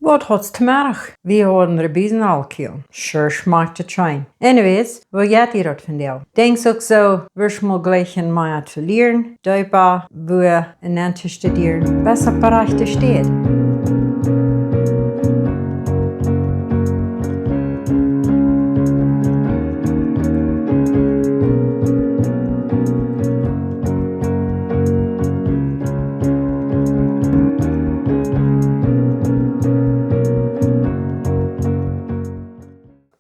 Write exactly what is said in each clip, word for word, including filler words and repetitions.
Waut haudst to Meddach? Wie hauden Rebiesen aul kjeen. Sure schmakjt et scheen. Anyways, woo jeit die daut vondoag? Denkjst uk soo, wurscht mol jleichen mea to lieren, deepa, woo en to studieren, best opp de rajchte Städ.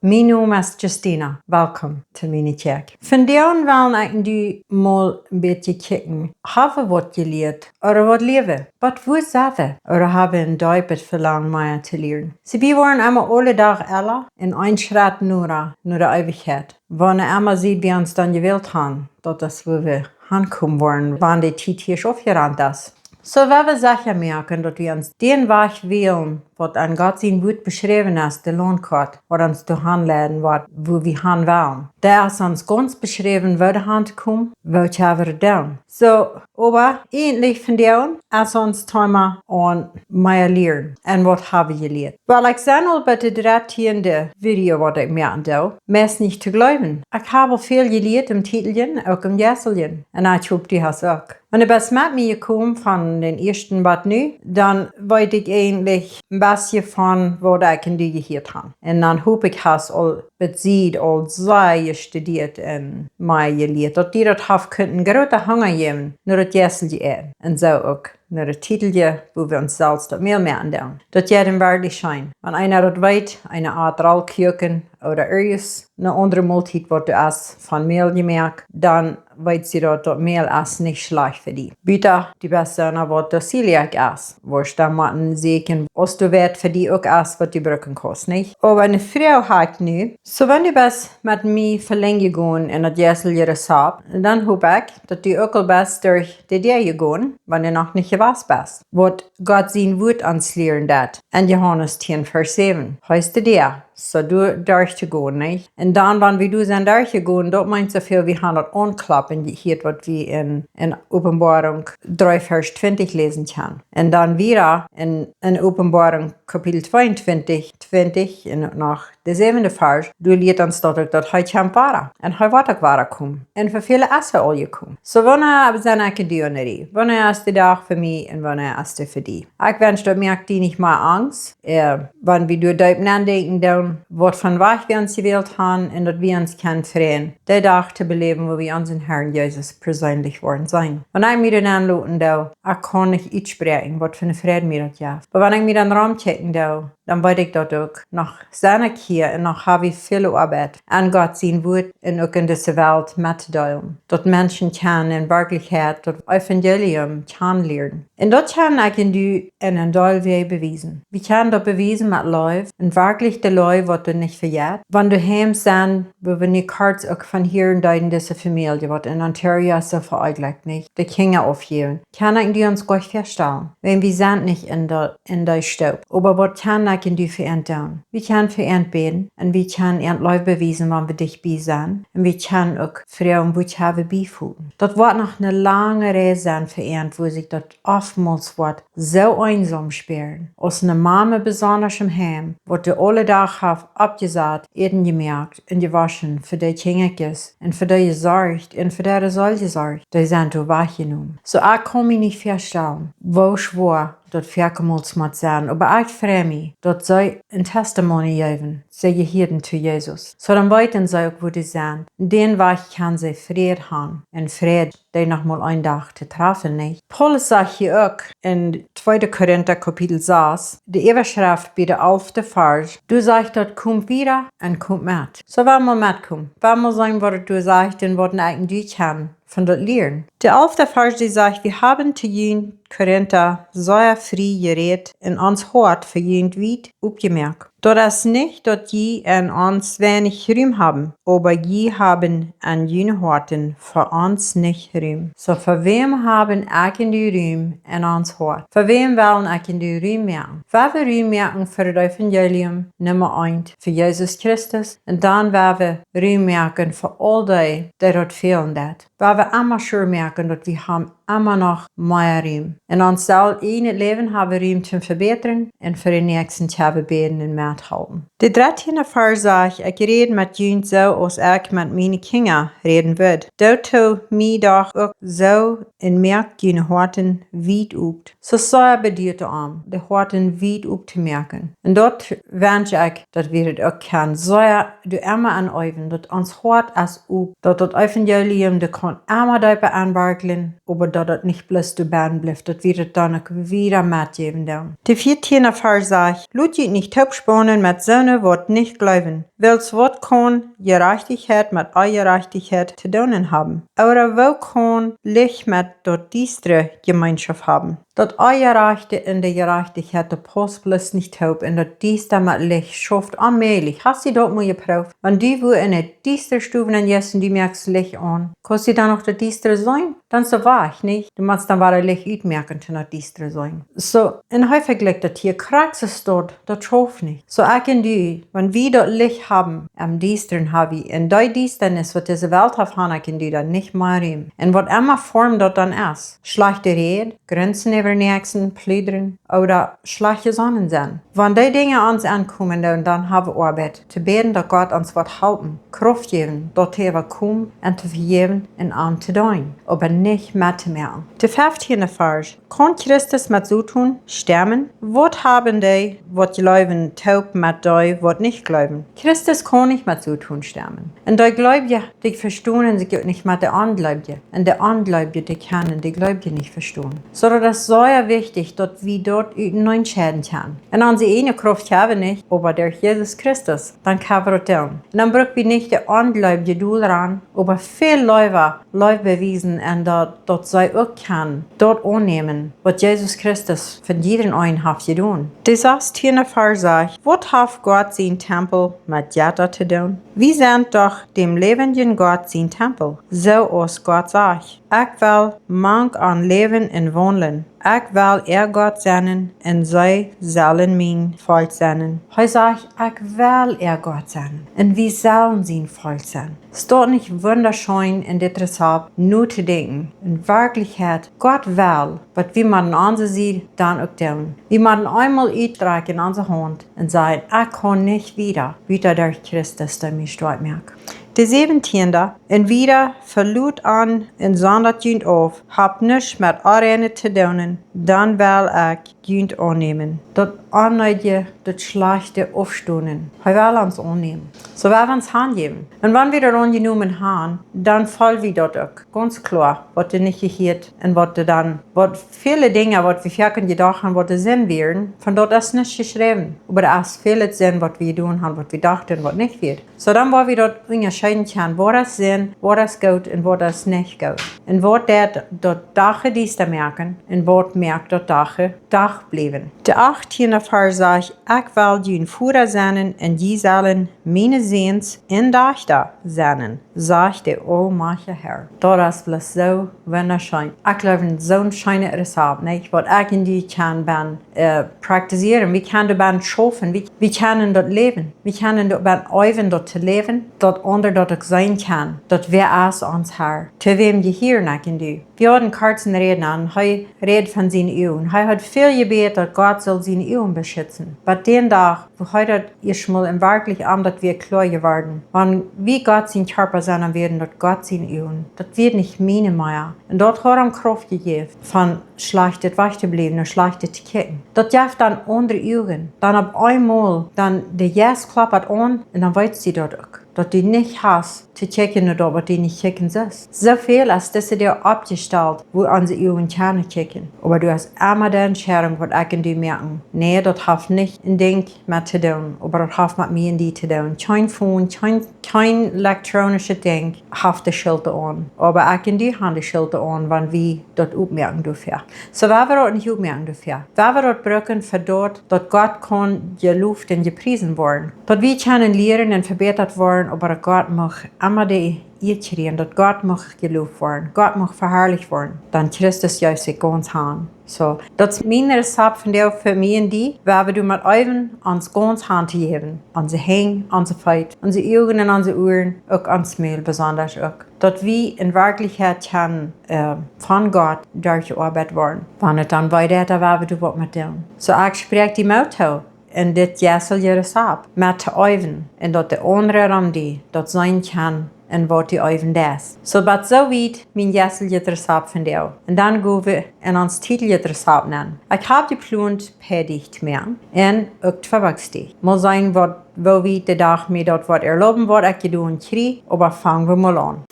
Mien Nomen es Justina. Welkom to miene Kjäakj. Vondoag well ekj un du mol een bät kjikjen, ha wie waut jelieet, ooda waut lia wie, waut wie sajen, ooda ha wie een deepet Velangen mea to lieren? See, wie woaren emma aule Dach ella un een Schrett noda no de Eewichkjeit. Wan emma see wie ons dan jewält han, daut es wua wie hankomen woaren, wan de Tiet hia aufjerant es. Soo woa wie secha moaken, daut wie ons dän Wajch wälen, waut en Gott sien Wuat beschräwen es, de Launtkoat, waut ons doa hanleiden woat, wua wie han wellen. Doa es ons gaunz beschräwen, woo wie doa han komen, waut wie doonen. Soo, oba eejentlich vondoag es ons Thema aun mea lieren. Un waut ha wie jelieet? Well, ekj sie aul bie de dartieende Video, waut ekj moaken doo. Meist nich to jleewen. Ekj hab aul väl jelieet em Tieteljen, uk em Jesseljen. Un ekj hop, du hast uk. Wan du best met mie jekomen von dän ieeschten bat nu, dan weet ekj eejentlich een bät von waut ekj un du jehieet han. Un dan hop ekj, hast aul bie die aul sea jestudieet un mea jelieet, daut die daut haft kunt een grooten Hunga jäwen no daut Jesselje äten. Un soo uk no daut Tietelje, wua wie ons selfst daut Mäl moaken doonen. Daut jeit werkjlich scheen. Wan eena daut weet, eena at Rollkjoakjen ooda irjent eene aundre Moltiet, waut du hast von Mäl jemoakt, dan weet see daut daut Mäl es nich schlajcht fa die. Buta du best eena, waut doa Zöliak es, woascht du dan motten sieekjen, aus du weet fa die uk es, waut du brucken kaust, nich? Oba eene Froag ha ekj nu. Soo, wan du best met mie velenjd jegonen en daut Jesselje Rezapt, dan hop ekj, daut du uk aul best derch de Däa jegonen, wan du noch nich jewast best. Waut Gott sien Wuat ons lieren deit. En Johanes tieen, Varsch säwen. Hee es de Däa. Soo, du derch to gonen, nich? Un dan, wan wie doa sent derch jegonen, daut meent soo väl, wie han daut aunkloppen jehieet, waut wie en, en Openboarunk dree, Varsch twintich läsen kjennen. Un dan wada en, en Openboarunk Kapitel tweeuntwintich, twintich un noch de säwende Varsch, doa lieet ons daut uk, daut hee kjemt wada. Un hee woat uk wada komen. Un fa väle es hee aul jekomen. Soo, wanea sent ekj un du enne Rieej? Wanea es de Dach fa mie un wanea es dee fa die? Ekj wensch, daut moakt die nich mea Angst. Äh, wan wie doa deep nodenkjen doonen, waut fa een Wajch wie ons jewält han un daut wie ons kjennen freien, dän Dach to beläwen, wua wie onsen Herrn Jesus perseenlich woaren seenen. Wan ekj mie dan aunloten doo, ekj kaun nich utspräakjen, waut fa eene Freid mie daut jeft. Oba wan ekj mie dan romkjikjen doo, dan weet ekj daut uk. Noch sie ekj hia un noch hab ekj väl Oabeit aun Gott sien Wuat un uk en dise Welt mettodeelen. Daut Menschen kjennen en Werkjlichkjeit daut Evangelium kjanen lieren. Un daut kaun ekj un du en een Deel Wäaj bewiesen. Wie kjennen daut bewiesen met Leew. Un werkjlich de Leew, waut doa nich vejeit. Wan doa Heims sent, wua wie nu kort uk von hieren deeden, dise Famielje, waut en Ontario es soo veunjlikjt, nich? De Kjinja aufjäwen. Kaun ekj un du ons goot väastalen. Wan wie sent nich en de, en dee Stoop. Oba waut kaun ekj un du fa an doonen? Wie kjennen fa an bäden. Un wie kjennen an Leew bewiesen, wan wie dicht bie sent. Un wie kjennen uk froagen, woo kjenn wie bie foten. Daut woat noch eene lange Reis sennen fa an, wua sikj daut oftmols woat soo eensom spieren. Aus eene Mame besonda em Heim, waut dee aule Dach haft oppjesat, Äten jemoakt un jewoschen, fa dee Kjinjakjes un fa dee jesorcht un fa dee Seel jesorcht, dee sent doa wajchjenomen. Soo, ekj kaun mie nich väastalen, woo schwoa daut foakemols mott sennen, oba ekj frei mie, daut see een Testimony jäwen, see jehieeden to Jesus. Soo dan weeten see uk, wua dee sent. Dän Wajch kjennen see Fräd han un Fräd dee noch mol een Dach to trafen, nich? Paulus sajcht hia uk en tweede Korinta Kapitel sas, de Äwaschreft bie de alfte Varsch, doa sajcht daut: "Komt wieda un komt met." Soo, wie motten metkomen. Wie motten seenen, waut et doa sajcht un waut wie kjennen von daut lieren. De alfte Varsch, dee sajcht: "Wie haben to junt Korinta sea frie jerät un ons Hoat fa junt wiet opjemoakt. Daut es nich, daut jie en ons weinich Rum haben, oba jie haben en june Hoaten fa ons nich Rum." Soo, fa wäm haben ekj un du Rum en ons Hoat? Fa wäm wellen ekj un du Rum moaken? Woa wie Rum moaken fa daut Evangelium, Numma eent, fa Jesus Christus, un dan woa wie Rum moaken fa aul dee, dee daut fälen deit. Woa wie emma sure moaken, daut wie haben emma noch mea Rum. En ons selfst ieejnet Läwen hab wie Rum toom vebätren un fa dän Näakjsten to bäden un mettohalpen. De dartieende Varsch sajcht: "Ekj räd met junt soo aus ekj met miene Kjinja räden wudd. Doot mie doch uk soo un moakt june Hoaten wiet op." Soo sea bediet am, de Hoaten wiet optomoaken. Un daut wensch ekj, daut wie daut uk kjennen. Soo, doa emma aun äwen, daut ons Hoat es op, daut daut Evangelium, daut kaun emma deepa aunbarkjlen, oba daut daut nich bloos doabie blift, daut wie daut dan uk wieda metjäwen doonen. De vieetieende Varsch sajcht: "Lot junt nich toopspaunen met soone, waut nich jleewen. Wiels waut kaun Jerajchtichkjeit met Onjerajchtichkjeit to doonen haben? Ooda woo kaun Licht met daut Diestre Jemeenschoft haben?" Daut Onjerajchte un de Jerajchtichkjeit, daut pausst bloos nich toop, un daut Diestre met Licht schauft onmäajlich. Hast du daut mol jeprooft? Wan du wua en de diestre Stow nenjeist un du moakst Licht aun, kaust du dan noch daut Diestre seenen? Dan es et wajch, nich? Du motst dan wada Licht utmoaken, toom daut Diestre seenen. Soo, un hee vejlikjt daut hia, krakjt soo daut, daut schauft nich. Soo, ekj un du, wan wie daut Licht haben, em Diestren hab wie, un dee Diestanis, waut dise Welt haft, han ekj un du dan nich mea Rum. Un waut emma Form daut dan es, schlajchte Räd, Grenzen äwa Näakjsten, Pludren, ooda schlajcht jesonnen sennen. Wan dee Dinja ons aunkomen, dan, dan hab wie Oabeit to bäden, daut Gott ons woat halpen, Krauft jäwen, daut to äwakomen un to vejäwen un aun to deenen, oba nich mettomoaken. De vieetieende Varsch: "Kaun Christus met Soton stemmen? Waut haben dee, waut jleewen, toop met dee, waut nich jleewen?" Christus kaun nich met Soton stemmen. Un dee Jleewje, dee vestonen sikj uk nich met de Onjleewje. Un de Onjleewje, dee kjennen de Jleewje nich vestonen. Soo daut es sea wichtich, daut wie daut uteneen scheiden kjennen. Un onse ieejne Krauft hab wie nich, oba derch Jesus Christus, dan kjenn wie daut doonen. Un dan bruck wie nich de Onjleewje dol rannen, oba väl leewa Leew bewiesen un daut, daut see uk kjennen daut aunnämen, waut Jesus Christus fa jieda eenen haft jedonen. De sastieende Varsch sajcht: "Waut haft Gott sien Tempel met Jetta to doonen? Wie sent doch däm läwendjen Gott sien Tempel, soo aus Gott sajcht: Ekj well mank an läwen un waundlen. Ekj well äa Gott sennen un see sellen mien Volkj sennen." Hee sajcht: "Ekj well äa Gott sennen un wie sellen sien Volkj sennen." Es daut nich wundascheen, en dit Rezapt notodenkjen? En Werkjlichkjeit, Gott well, waut wie motten aun onse Sied dan uk doonen. Wie motten eemol utstrakjen onse Haunt un sajen: "Ekj kaun nich wieda, wieda derch Christus, dee mie stoakj moakt." De säwentieende: "Un wieda, velot an un sondat junt auf, habt nuscht met Onreinet to doonen, dan well ekj junt aunnämen." Daut Onreine, daut Schlajchte aufstonen. Hee well ons aunnämen. Soo well wie ons hanjäwen. Un wan wie daut aunjenomen han, dan feel wie daut uk. Gaunz kloa, waut doa nich jehieet un waut doa dan, waut väle Dinja, waut wie foaken jedocht han, waut doa Sind wieren, von daut es nuscht jeschräwen. Oba doa es väl Sind, waut wie jedonen han, waut wie dochten, waut nich wia. Soo, dan woa wie daut unjascheiden kjennen, waut es Sind, waut es goot un waut es nich goot. Un waut deit daut Dach diesta moaken un waut moakt daut Dach Dach bliewen. De achttieende Varsch sajcht: "Ekj well jun Voda sennen un jie sellen miene Säns un Dajchta sennen, sajcht de aulmajchtja Herr." Daut es bloos soo wundascheen. Ekj jleew, soon scheenet Rezapt, nich? Waut ekj un du kjennen, äh, praktizieren. Wie kjennen doabie schaufen. Wie, wie kjennen daut läwen. Wie kjennen doabie äwen, daut to läwen, daut aundre daut uk seenen kjennen, daut wäa es ons Herr. To wäm jehieren ekj un du? Wie hauden kortens Räd aun, hee räd von siene Uagen. Hee haud väl jebät, daut Gott sull siene Uagen beschitzen. Bat dän Dach, wua hee daut ieescht mol un werkjlich am daut wia kloa jeworden. Wan wie Gott sien Kjarpa sennen, dan wieren daut Gott siene Uagen. Daut wia nich miene mea. Un daut haud am Krauft jejäft, von Schlajchtet wajch to bliewen un Schlajchtet to kjikjen. Daut jeft dan aundre Uagen. Dan opp eemol, dan de Jeist kloppt aun un dan weetst du daut uk. Daut du nich hast to kjikjen no daut, waut du nich kjikjen sust. Soo väl es dise Dach oppjestalt, wua onse Uagen kjennen kjikjen. Oba du hast emma de Entscheidunk, waut ekj un du moaken. Nä, daut haft nich een Dinkj met to doonen, oba daut haft met mie un die to doonen. Kjeen Phone, kjeen, kjeen elektronischet Dinkj haft de Schult aun. Oba ekj un du han de Schult aun, wan wie daut opmoaken doafäa. Soo, woa wie daut nich opmoaken doafäa? Woa wie daut brucken fa daut, daut Gott kaun jeloft un jepriesen woaren? Daut wie kjennen lieren un vebätat woaren, oba daut Gott mucht emma de Ea kjrieen, daut Gott mucht jeloft woaren, Gott mucht veharlicht woaren, dan Christus jeef sikj gaunz han. So, daut es mien Rezept vondoag fa mie un die, wua wie doamet äwen ons gaunz Haunt jäwen. Onse Henj, onse Feet, onse Uagen un onse Uaren, uk ons Mäl besonda uk. Daut wie en Werkjlichkjeit kjennen, äh, von Gott derchjeoabeit woaren. Wan et dan wee deit, dan woa wie doa waut met doonen. So, ekj spräakj die Moot too, en dit jeistlijet Rezept met to äwen, un daut de aundre rom die daut seenen kjennen, un waut du äwen deist. So, bat soo wiet mien jeistlijet Rezept vondoag. Un dan go wie en ons dietlijet Rezept nenn. Ekj hab jeplont Prädicht to moaken un uk Tweebackdeajch. Mol seenen waut, woo wiet de Dach mie daut woat erlauben, waut ekj jedonen kjrie, oba fang wie mol aun.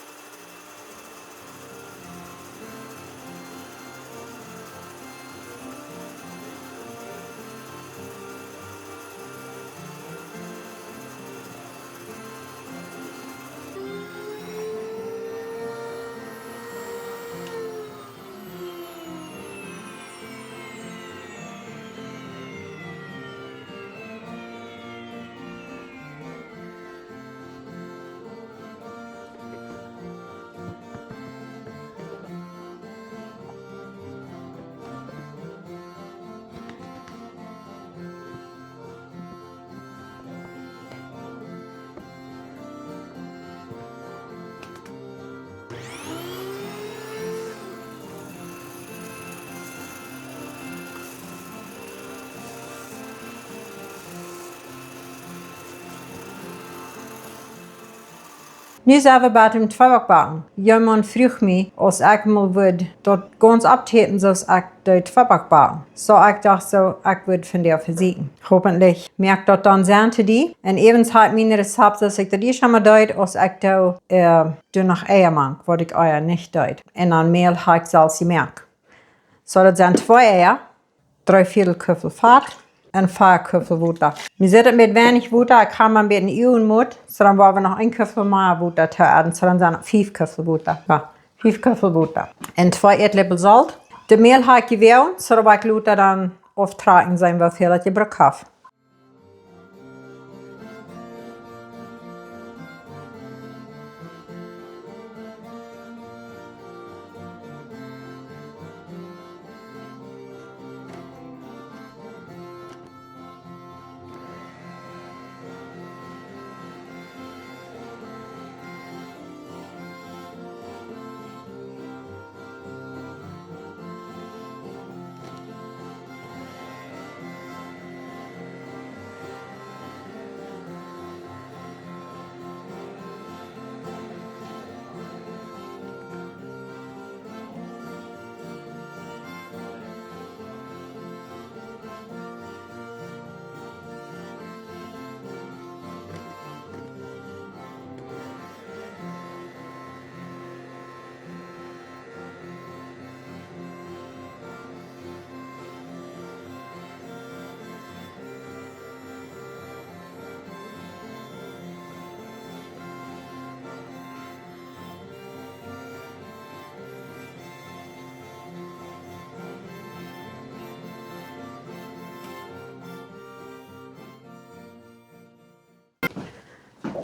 Nu sent wie bie dän Tweeback backen. Jemaunt fruach mie, aus ekj mol wudd daut gaunz optapen, soo aus ekj dee Tweeback backen. So, ekj docht soo, ekj wudd vondoag vesieekjen. Hopentlich moakt daut dan Senn to die. Un äwens hab ekj mien Rezept, soo aus ekj daut ieescht emol deed, aus ekj doo, äh, doo noch Eia mank, waut ekj ea nich deed. Un dan Mäl hab ekj selfst jemoakt. So, daut sent twee Eia, dree Viedel Kuffel Fat un fiew Kuffel Wota. Mie sitt et met weinich Wota, ekj hab mau een bät Uagen met, so dan woa wie noch een Kuffel mea Wota too aden, so dan sent et fiew Kuffel Wota. Jo, fiew Kuffel Wota. Un twee Ätläpel Solt. De Mäl hab ekj jewoagen, so daut ekj lota dan auftrakjen seenen, woo väl ekj jebrukt hab.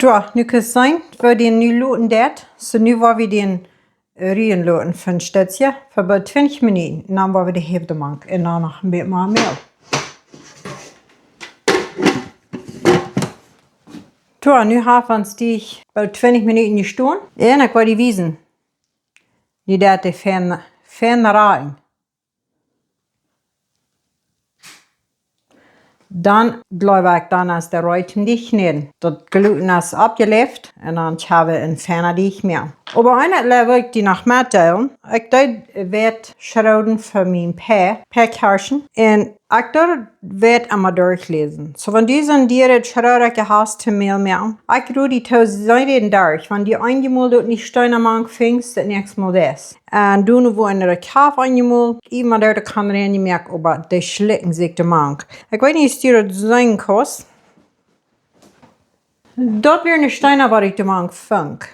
Doa, nu kaust seenen, woo dee nu loten deit. So, nu woa wie dän, äh, ruen loten fa een Stootje, fa bie twintich Minuten. Un dan woa wie de Hälft mank. Un dan noch een bät mea Mäl. Doa, nu haft ons dee bie twintich Minuten jestonen. Un ekj woa die wiesen. Nu deit dee fein, fein rieekjen. Dan jleew ekj, dan es dee reed toom Deajch kjnäden. Daut Gluten es oppjeläft un dan kjenn wie een feina Deajch moaken. Oba eent wull ekj die noch metdeelen. Ekj deed Weit schroden fa mien Pä, Päakjarschen. Un ekj deed Weit emol derchläsen. So, wan du soon dieret Schroda hast toom Mäl moaken, ekj rod die too, see dän derch. Wan du eenjemol daut nich steena mank fungst, daut näakjste Mol daut. Un dan woa ekj noch kjaf eenjemol, iemand dee kaun rein moaken, oba dee schlikjen sikj de mank. Ekj weet nich, aus du daut seenen kaust. Daut wia een Steena, waut ekj de mank funk.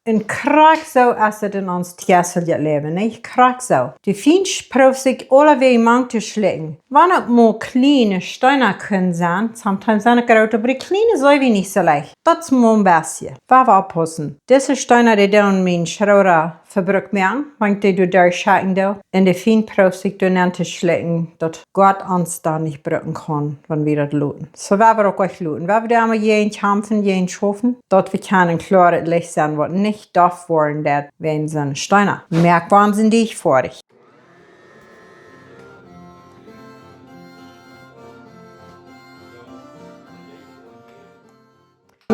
Un krakjt soo es et en ons jeistlichet Läwen, nich? Krakjt soo. De Fient prooft sikj aulewäajen mank to schlikjen. Wan uk mau kjliene Steena kjennen sennen, sometimes sent groote, oba de kjliene seen wie nich soo leicht. Daut es mau een bät. Woa wie oppaussen. Dise Steena, dee doonen mien Schroda vebrukt moaken, wan ekj dee doa derchschekjen doo, un dee fien proowt sikj doa nenn to schlikjen, daut Gott ons dan nich brucken kaun, wan wie daut loten. Soo woa wie uk nich loten. Woa wie doa emma jäajen kjamfen, jäajen schaufen, daut wie kjennen kloa daut Licht seenen, waut nich doff woaren deit wäajen soone Steena. Moak wie onsen Deajch foadich.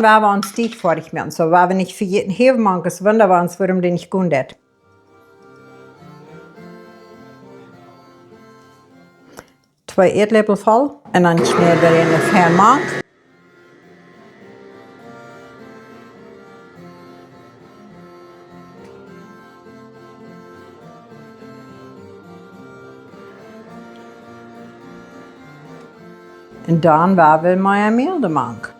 Woa wie onsen Deajch foadich moaken, soo woa wie nich vejäten, hee, mank es wunda wie ons, wuarom dee nich gonen deit. Twee Ätläpel voll un dan schmäa wie dän fein mank. Un dan woa wie mea Mäl doamank.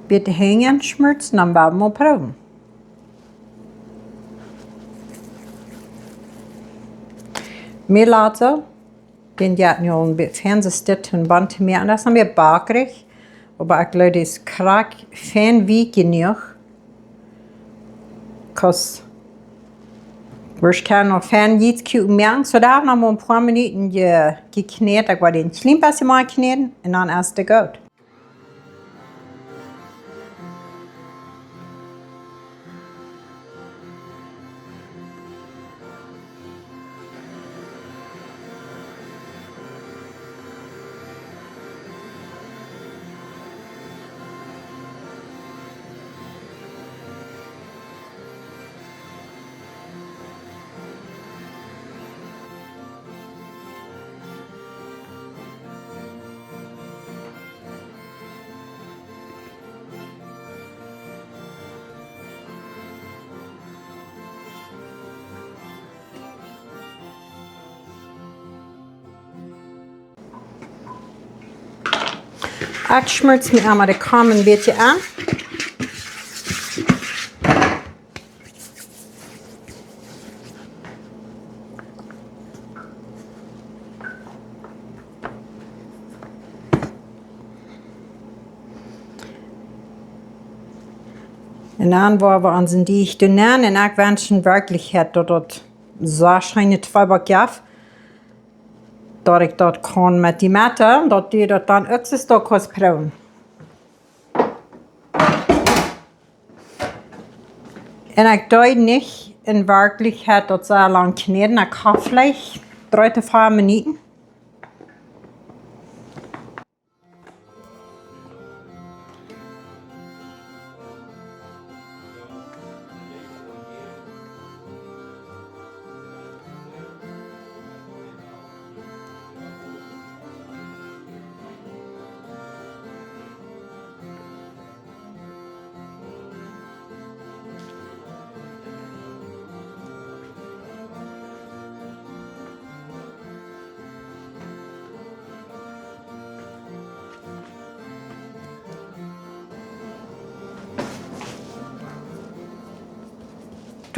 Bät de Henj enschmurtsen, dan woa wie mol proowen. Mie lat soo, dän jeit nu aul een bät fein soo stiet un bunt to moaken. Daut es dan wada bakrich, oba ekj jleew, dee es krakjt fein weekj jenuach. 'Cause wie kjennen noch fein Jeetkuaken moaken. Soo, doa hab wie noch mol een poa Minuten je-, jekjnät. Ekj woa dän een kjlien bät mea kjnäden un dan es dee goot. Ekj schmurts mie emma de Kam een bät aun. Un dan woa wie onsen Deajch doonen un ekj wensch en Werkjlichkjeit daut daut soo scheene Tweeback jeft, daut ekj daut kaun met die Mette, daut du daut dan uk soo kaust proowen. Un ekj doo nich en Werkjlichkjeit daut soo lang kjnäden, ekj hab veleicht dree to vea Minuten.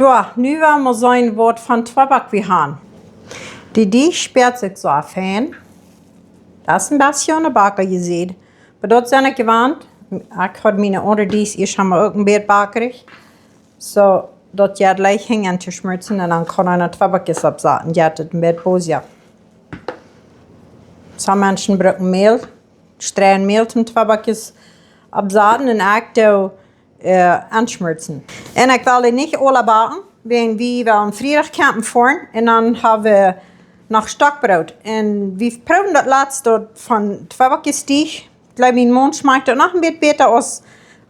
Doa, nu woa wie seenen waut von Tweeback wie haben. Dee Deajch spieet sikj soo fein. Daut es een bät aun de Backe jesat. Oba daut sie ekj jewant. Ekj haud miene aundre Deajchs ieescht emol uk een bät bakrich. Soo, daut jeit leicht hinjen to schmurzen un dan kaun eena Tweebackjes oppsaten, jeit et een bät bosja. Some Menschen brucken Mäl, streien Mäl toom Tweebackjes oppsaten un ekj doo äh, aunschmurzen. Un ekj well dee nich aula backen, wäajen wie wellen Friedach campen foaren un dan ha wie noch Stockbroot. Un wie proowen daut latst daut von Tweebackjes Deajch, ekj jleew, mien Maun schmakjt daut noch een bät bäta aus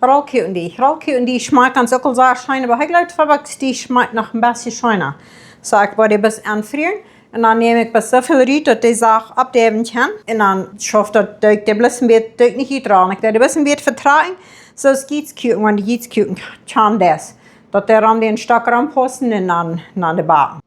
Rollkuakendeajch. Rollkuakendeajch schmakjt ons uk aul sea scheen, oba hee jleeft, Tweebackjes Deajch schmakjt noch een bät scheena. Soo, ekj woa dee bloos aunfrieren. Un dan näm ekj bloos soo väl rut, daut dee Sach oppdäwen kaun. Un dan schauft daut, doo ekj dee bloos een bät, doo ekj nich utrollen. Ekj doo dee bloos een bät vetrakjen, soo aus Jietskuaken, wan de Jietskuaken kaun daut. Daut dee rom dän Stock rom paussen un dan, dan de Backen.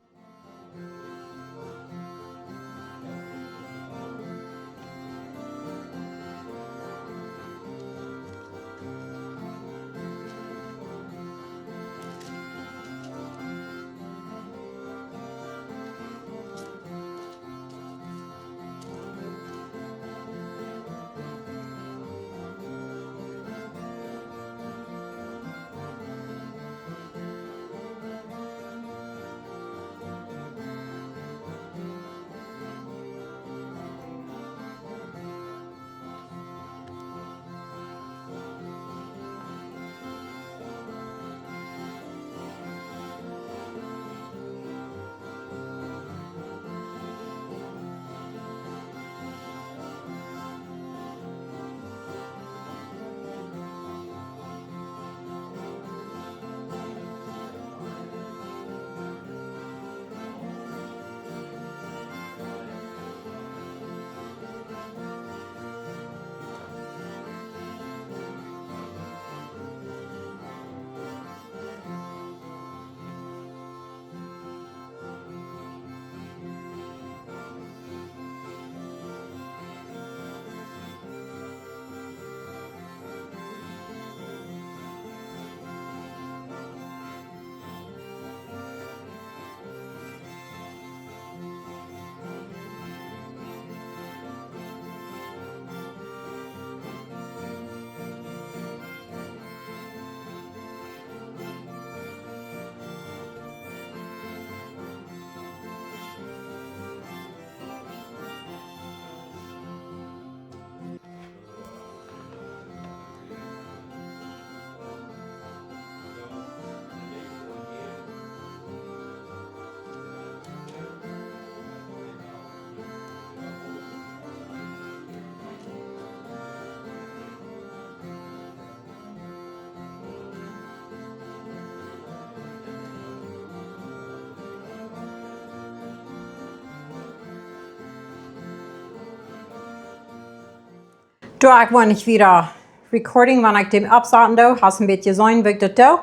Doa ekj woa nich wieda recording, wan ekj dän oppsaten doo, hast een bät jeseenen, woo ekj daut doo.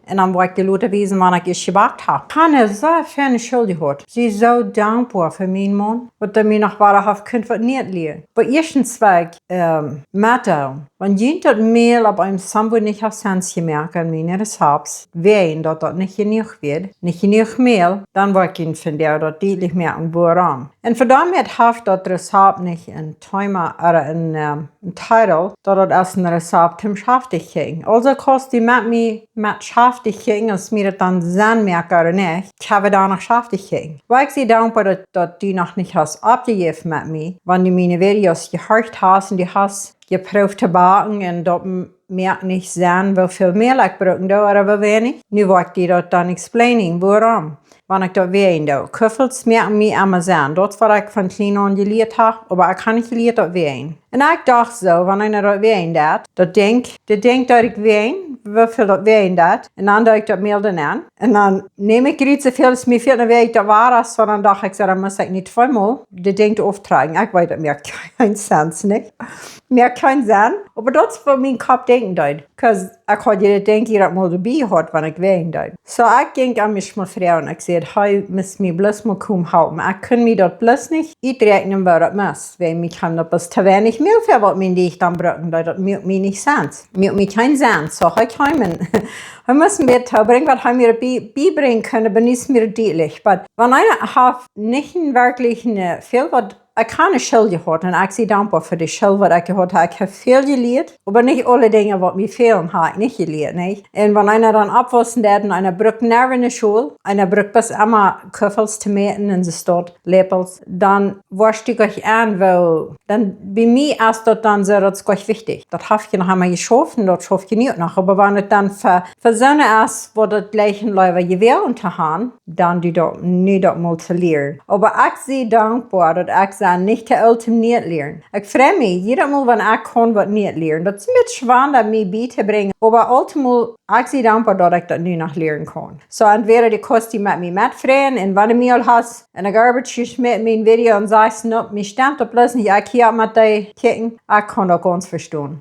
Un dan woa ekj die lota wiesen, wan ekj ieescht jebackt ha. Ekj ha ne sea feine School jehaut. Sie soo dankboa fa mienen Maun, waut hee mie noch wada haft kunt waut Nieet lieren. Oba ieeschtens well ekj, ähm, metdeelen, wan junt daut Mäl opp een Sambud nich haft Senn jemoakt aun miene Rezapt, wäajen daut daut nich jenuach wia, nich jenuach Mäl, dan woa ekj junt vondoag daut dietlich moaken, wuarom. Un fa doamet haft daut Rezapt nich een Thema ooda een, ähm, een Titel, daut daut es een Rezapt toom schaftich kjrieen. Aulsoo kaust du met mie, met schaftich kjrieen, aus mie daut dan Senn moakt ooda nich, kjenn wie doa noch schaftich kjrieen. Oba ekj sie dankboa daut, daut du noch nich hast oppjejäft met mie, wan du miene Videos jehorcht hast un du hast jeprooft to backen un daut m-, moakt nich Senn, woo väl Mäl ekj brucken doo ooda woo weinich. Nu woa ekj die daut dan explaining, wuarom. Wan ekj daut wäajen doo. Kuffels moaken mie emma Senn. Daut es waut ekj von kjlien aun jelieet ha, oba ekj ha nich jelieet daut wäajen. Un ekj docht soo, wan eena daut wäajen deit, daut denkj, daut denkj daut ekj wäajen, woo väl daut wäajen deit. Un dan doo ekj daut Mäl doa nenn. Un dan neem ekj rut soo väl aus mie fält, dan wäajen ekj daut wada, soo dan docht ekj soo, dan mott ekj nich tweemol daut Dinkj auftrakjen. Ekj weet, daut moakt kjeen Senn, nich? Moakt kjeen Senn. Oba daut es waut mien Kopp denkjen deed. 'Cause ekj haud je daut Dinkj hia aul mol doabie jehaut, wan ekj wäajen deed. Soo, ekj jinkj aun mien Schmufrau un ekj säd: "Hee mott mie bloos mol komen halpen. Ekj kunn mie daut bloos nich uträakjnen, woo daut mott. Wäajen mie kjeem daut bloos too weinich Mäl väa, waut mien Deajch dan brucken deed. Daut moakt mie nich Senn. Moakt mie kjeen Senn." Soo, hee kjeem un hee mott mie daut toobrinjen, waut hee mie bie-, biebrinjen kunn, oba nich mea dietlich. Oba wan eena haft nich een werkjlich een, äh, väl waut Ekj hab ne School jehaut un ekj sie dankboa fa de School waut ekj jehaut hab. Ekj hab väl jelieet, oba nich aule Dinja waut mie fälen hab ekj nich jelieet, nich? Un wan eena dan oppwaussen deit un eena brukt never ne School, eena brukt bloos emma Kuffels to mäten un soo waut, Läpels, dan woascht du nich aun woo, dan bie mie es daut dan soo, daut es nich wichtich. Daut haft je noch emol jeschauft un daut schauft je nu noch, oba wan et dan fa, fa soone es waut daut jlikjen leewa jewält to han, dan doo daut nu daut mol to lieren. Oba ekj sie dankboa daut ekj sie nich to oolt om nie to lieren. Ekj frei mie jiedet Mol wan ekj kaun waut nie lieren. Daut es mie schwoa daut mie bie to brinjen, oba oolt mol ekj sie dankboa daut ekj daut nu noch lieren kaun. Soo entwäda du kaust die met mie metfreien un wan du mie aul hast en de garbage jeschmäten mien Video un sajchst: "Nope, mie stemt daut bloos nich, ekj hia met die kjikjen", ekj kaun daut gaunz vestonen.